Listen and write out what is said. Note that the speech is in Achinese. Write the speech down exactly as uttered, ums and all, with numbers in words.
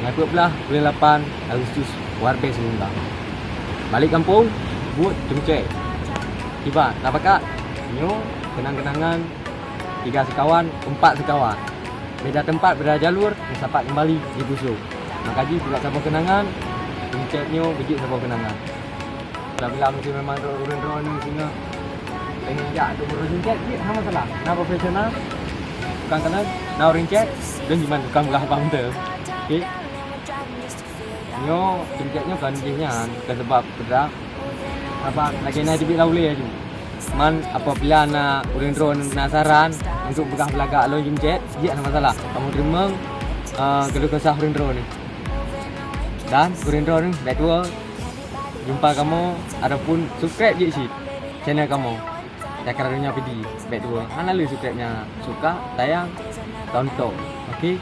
Ngon peuet blah buleuen lapan Agustus, Warbes Lungga. Balik kampung, buet cemcek. Kiban, na pakat? Nyoe kenang-kenangan tiga seukawan, empat seukawan. Beda teumpat, beda jalur, meusapat keumbali di Puso. Maka jih, bak saboh keunangan, cemcek nyoe beujeuet saboh keunangan. Bila-bila mungkin memang ureueng droeneuh singoh pengen jak untuk beureueng cemcek, jeuet hana masalah. Na profesional, tukang keunong, na ureueng cemcek, dan jiman tukang peugah bang tu. Okey. Nyoe, cemcek nyoe kon jih nyan, bukan sebab peugah. Apa lagèe na teubiet lam ulèe laju. Man apabila na ureueng droeneuh penasaran untuk peugah beulagak lôn cemcek, jeuet hana masalah. Kamoe teurimong, eh, keuluh kesah ureueng droeneuh. Dan ureueng droeneuh bèk tuwo jumpa kamoe ataupun subscribe jeuet cit channel kamoe. Cakra Donya Pidie, bèk tuwo. Hana lé subscribe nyang suka, tayang, tonton. Okey?